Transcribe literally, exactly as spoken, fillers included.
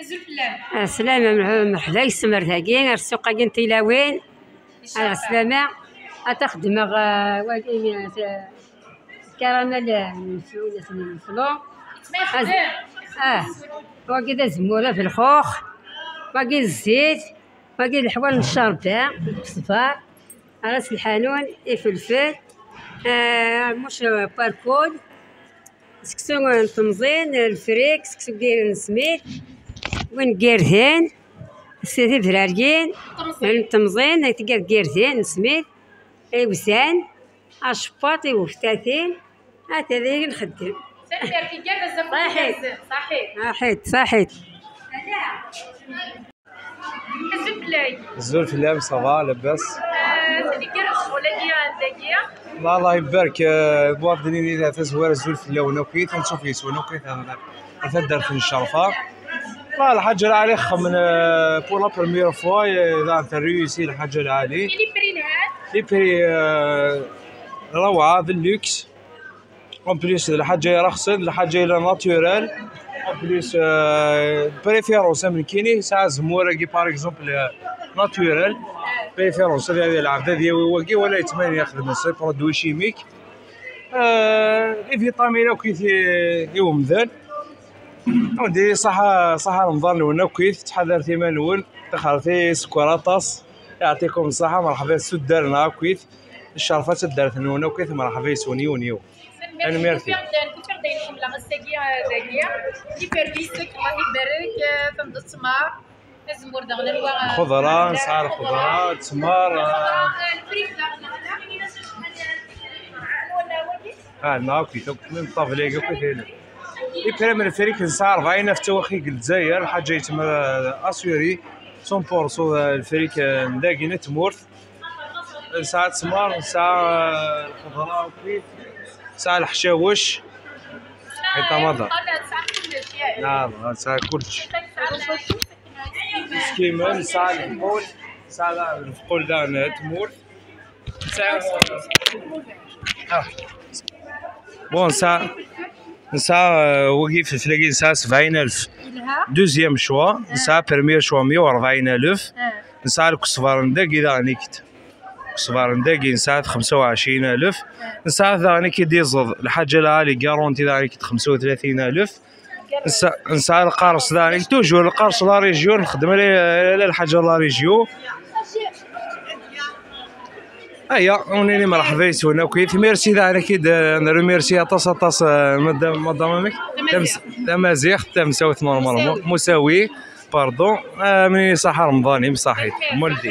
Ɛeslama, mreḥ-, mreḥba yes-m ar dagi, ar ssuq-agi n tilawin. Ɛeslama, ad xedmeɣ, ah, wagi, ah, karamel, ah, n lflun, n lflun. Ah, wagi d azemmur afelxux, wagi d zzit, wagi d leḥwal n ccerba, ṣṣber, ara s lḥanun, ifelfel, ah, muc, ah, parkul, seksu n temẓin, lfrik, seksu n yir n smid, win n yirden, s tibrargin, n temẓin, tigad n yirden, n smid, iwzan, acebbaṭ, iweftatin, ata d ayen nxeddem. Tanemmirt, igerrez am صحيت. Igerrez. صحيت. صحيت، صحيت. Azul fell-ak. Azul fell-am, ça va, labas? Ah, atan igerrez ccɣel-agi, anda-agi. Allah ibarek, eh, Muwaḍinin, tazwara azul fell-awen akkit, ansuf yes-wen akkit, eh, ar taddart n Ccerfa. Ma Lḥaǧa Lɛali xemmen, eh, pour la première fois, eh, daɣen terri ici Lḥaǧa Lɛali. Et les prix, hein? Les prix, eh, روعة, de luxe. En plus, d lḥaǧa i raxsen, d lḥaǧa i la naturel. En plus, euh, préférence am nekkini, sɛa azemmur-agi, par exemple, euh, naturel. Préférence, ad yadi lɛebd ad yawi wagi, wala yettmani yexdem s produit chimique. Euh, les vitamines akk i, i umdan. Ur diri ṣaḥa, ṣaḥa Remḍan-nwen akkit, ttḥadaret iman-nwen, tixret i sskeṛ aṭas. Yeɛṭikum ṣṣaḥa, merḥba s tuddar-nneɣ akkit. Ccerfa taddart-nwen akkit, merḥba yes-wen yiwen yiwen. Tanemmirt. Kufiɣ-d, kufiɣ-d ayen ḥemmleɣ ass-agi, ah, dagi. Iberdi sek, Allah ibarek, ah, tamdett tmar. Azemmur daɣen anwa, ah, lxeḍra, nesɛa lxeḍra, ttmer, ah. Ah, lfrik daɣen, ah, neɣ akk, akk, min ṭṭabla-agi akk i tili. Iprem lfrik nesɛa rebɛin alef ttawaxi deg Lezzayer, lḥaǧa yettmer, ah, asuri, cent pour cent, ah, lfrik, ah, n dagi n tmurt. Nesɛa ttmer, nesɛa, ah, lxeḍra akk, nesɛa leḥcawec. Ḥiṭa maḍa. Naɛam, nesɛa kullec. Iskimen, nesɛa lefqul, nesɛa lefqul daɣen n tmurt. Nesɛa, ah. Bon, nesɛa, nesɛa, euh, wagi ifelfel-agi nesɛa sebɛin alef. Deuxième choix, nesɛa premier choix meyya u rebɛin alef. Nesɛa lkesbar n dagi daɣen ikit. Lkesbar n dagi nesɛa-t xemsa u ɛecrin alef. Nesɛa daɣen ikit d-iẓeḍ lḥaǧa lɛali garanti daɣen ikit xemsa u tlatin alef. Nesɛa, nesɛa lqaṛes daɣen, toujours lqaṛes la région, nxeddem ala, ala lḥaǧa la région. Aya, ur nini merḥba yes-wen akkit. Merci daɣen akit, euh, nremercie aṭas, aṭas, euh, madame, madame amek? Tamaziɣt. Tamaziɣt, tamsawt normalement. Musawi, pardon. Euh, mnini ṣaḥa Remḍan-im, ṣaḥit. Muldi.